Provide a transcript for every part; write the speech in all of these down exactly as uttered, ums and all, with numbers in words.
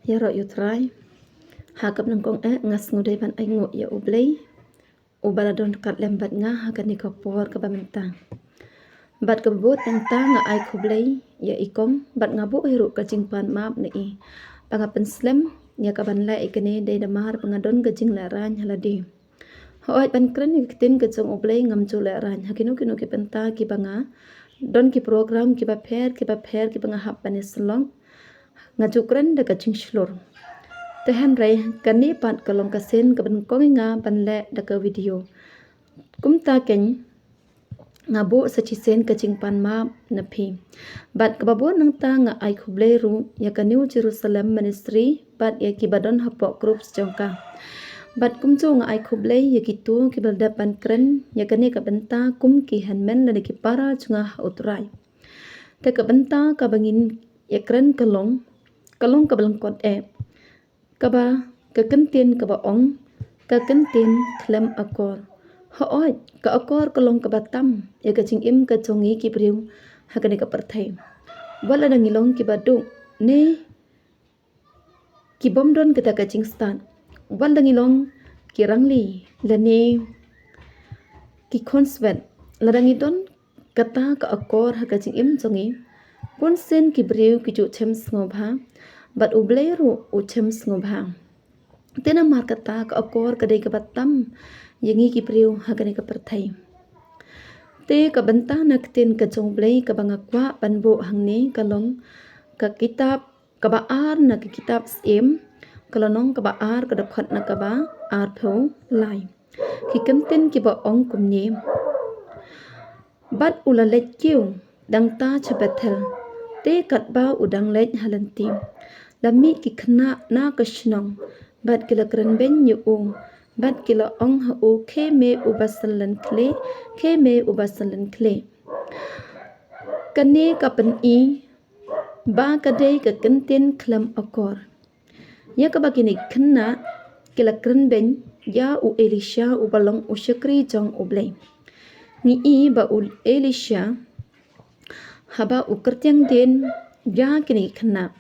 Ïaroh ïa U Trai. Ha kaba nyngkong eh nga sngewdei ban ainguh ïa U Blei uba la don ryngkat lem bad nga ha kane ka por kaba mynta. Bad kaba bud nangta nga ai khublei ïa i kong bad nga buh hi ruh ka jingpan map na i ba nga pynslem ïa ka ban leh ïa kane dei namar ba nga don ka jinglehraiñ ha lade. Hooid, ban kren ïa ka ktien ka jong U Blei ngam ju lehraiñ ha kino kino ki bynta kiba nga don ki program kiba pher kiba pher kiba nga hap ban ïasyllok. Nga ju kren da ka jingshlur. Te hynrei kane pat ka long ka sien kaba nyngkong ïa nga ban leh da ka video. Kumta keiñ nga buh sa shisien ka jingpan map na phi. Bad kaba bud nangta nga ai khublei ruh ïa ka New Jerusalem Ministry bad ïa kiba don hapoh groups jong ka. Bad kumjuh nga ai khublei ïa kito kiba la dep ban kren ïa kane ka bynta kum ki hynmen lane ki para jong nga ha U Trai. Te ka bynta kaba ngin ïakren ka long, ka long kaba lyngkot eh. Kaba, ka kyntien kaba ong, ka kyntien khlem akor. Hooid, ka akor ka long kaba tam ïa ka jingim ka jong ngi ki briew ha kane ka pyrthei. Wat lada ngi long kiba duk ne ki bym don kata ka jingstad. Wat lada ngi long ki rangli lane ki khun swet, lada ngi don kata ka akor ha ka jingim jong ngi, bunsien ki briew ki ju shem sngewbha bad U Blei ruh u shem sngewbha. Te namar kata ka akor ka dei kaba tam ïa ngi ki briew ha kane ka pyrthei. Te ka bynta na ka ktien ka jong U Blei kaba nga kwah ban buh hangne ka long ka kitab kaba ar na ka kitab Syiem, ka lynnong kaba ar, ka dkhot na kaba arphew lai. Ki kyntien kiba ong kumne. Bad u la leit kiew dangta sha Bethel, te katba u dang leit ha lynti, la mih ki khynnah na ka shnong, bad ki la kren beiñ ïa u, bad ki la ong ha u, Khie me uba synlynkhlieh, khie me uba synlynkhlieh. Kane ka pyni ba ka dei ka kyntien khlem akor. Ïa kaba kine ki khynnah ki la kren beiñ ïa u Elisha uba long u shakri jong U Blei. Ngi i ba u Elisha haba u kyrtiang dien ïa kine ki khynnah.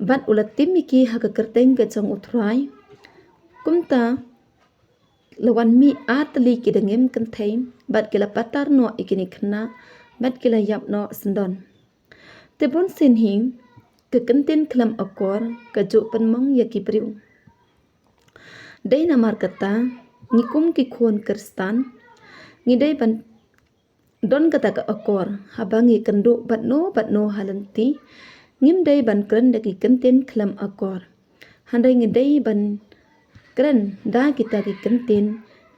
Bad u la tim ïa ki ha ka kyrteng ka jong U Trai. Kumta la wan mih ar tylli ki dangim kynthei, bad ki la patar noh ïa kine ki khynnah, bad ki la ïap noh syndon. Te bunsien hi, ka kyntien khlem akor, ka ju pynmong ïa ki briew. Dei namar kata, ngi kum ki khun Khristan, ngi dei ban don kata ka akor, haba ngi kynduh bad no bad no ha lynti, ngim dei ban kren da ki kyntien khlem akor. Hynrei ngi dei ban kren da kita ki kyntien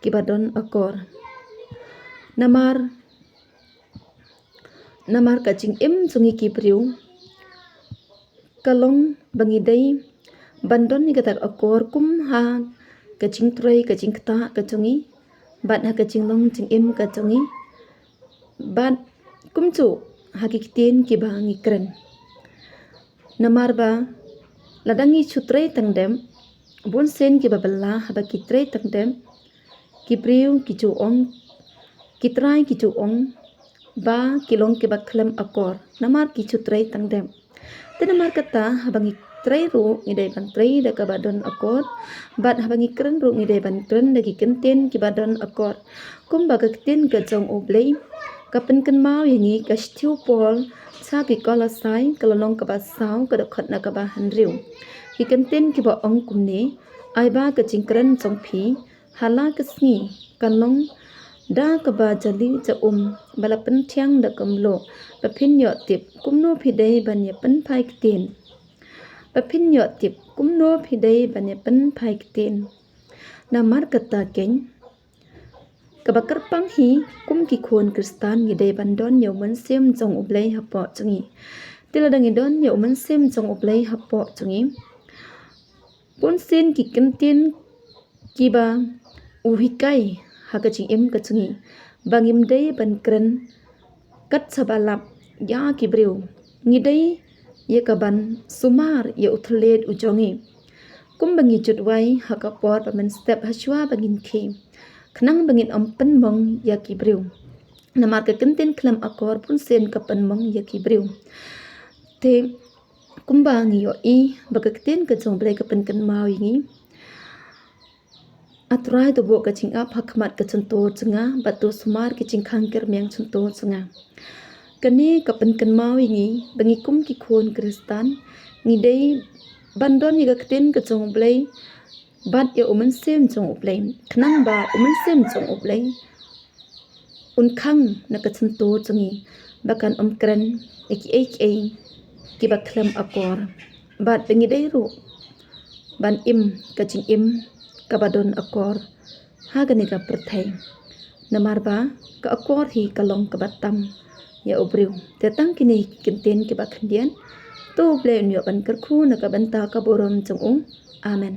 kiba don akor. Namar, namar ka jingim jong ngi ki briew, ka long ba ngi dei ban don ïa kata ka akor kum ha ka jingtrei ka jingktah ka jong ngi, bad ha ka jinglong jingim ka jong ngi, bad kumjuh ha ki ktien kiba ngi kren. Namar ba, lada ngi shu trei tang dep, bunsien kiba bylla haba ki trei tang dep, ki briew ki ju ong, ki trai ki ju ong, ba ki long kiba khlem akor, namar ki shu trei tang dep. Te namar kata, haba ngi trei ruh ngi dei ban trei da kaba don akor, bad haba ngi kren ruh ngi dei ban kren da ki kyntien kiba don akor. Kumba ka ktien ka jong U Blei ka pynkynmaw ïa ngi, ka shithi u Paul sha ki Kolosai, ka lynnong kaba saw, ka dkhot na kaba hynriew. Ki kyntien kiba ong kumne, ai ba ka jingkren jong phi ha la ka sngi kan long da kaba ja lieh ja um, ba la pynthiang da ka mluh, ba phin ïoh tip kumno phi dei ban ïa pynphai ktien. Ba phin ïoh tip kumno phi dei ban ïa pynphai ktien. Namar kata keiñ, kaba kyrpang hi, kum ki khun Khristan ngi dei ban don ïa u Mynsiem jong U Blei hapoh jong ngi. Te lada ngi don ïa u Mynsiem jong U Blei hapoh jong ngi, bunsien ki kyntien kiba u hikai ha ka jingim ka jong ngi, ba ngim dei ban kren kat sa ba lap ïa ki briew. Ngi dei ïa ka ban sumar ïa u thylliej u jong ngi, kumba ngi jot wai ha ka por ba mynstep hashwa ba ngin khie, khnang ba ngin ym pynmong ïa ki briew. Namar ka kyntien khlem akor bunsien ka pynmong ïa ki briew. Te Kumba ngi ïohi ba ka ktien ka jong U Blei ka pynkynmaw ïa ngi, A Trai, to buh ka jingap ha khmat ka jingtur jong nga, bad to sumar ki jingkhang kyrmiang jingtur jong nga. Kane ka pynkynmaw ïa ngi ba ngi kum ki khun Khristan ngi dei ban don ïa ka ktien ka jong U Blei bad ïa U Mynsiem jong U Blei, khnang ba U Mynsiem jong U Blei un khang na ka jingtur jong ngi ba kan ym kren ïa kiei kiei kiba khlem akor, bad ba ngi dei ruh ban im ka jingim kaba don akor ha kane ka pyrthei. Namar ba ka akor hi ka long kaba tam ïa u briew. Te tang kine ki kyntien kiba khyndiat. To U Blei un ïoh ban kyrkhu na ka bynta ka burom jong u. Amen.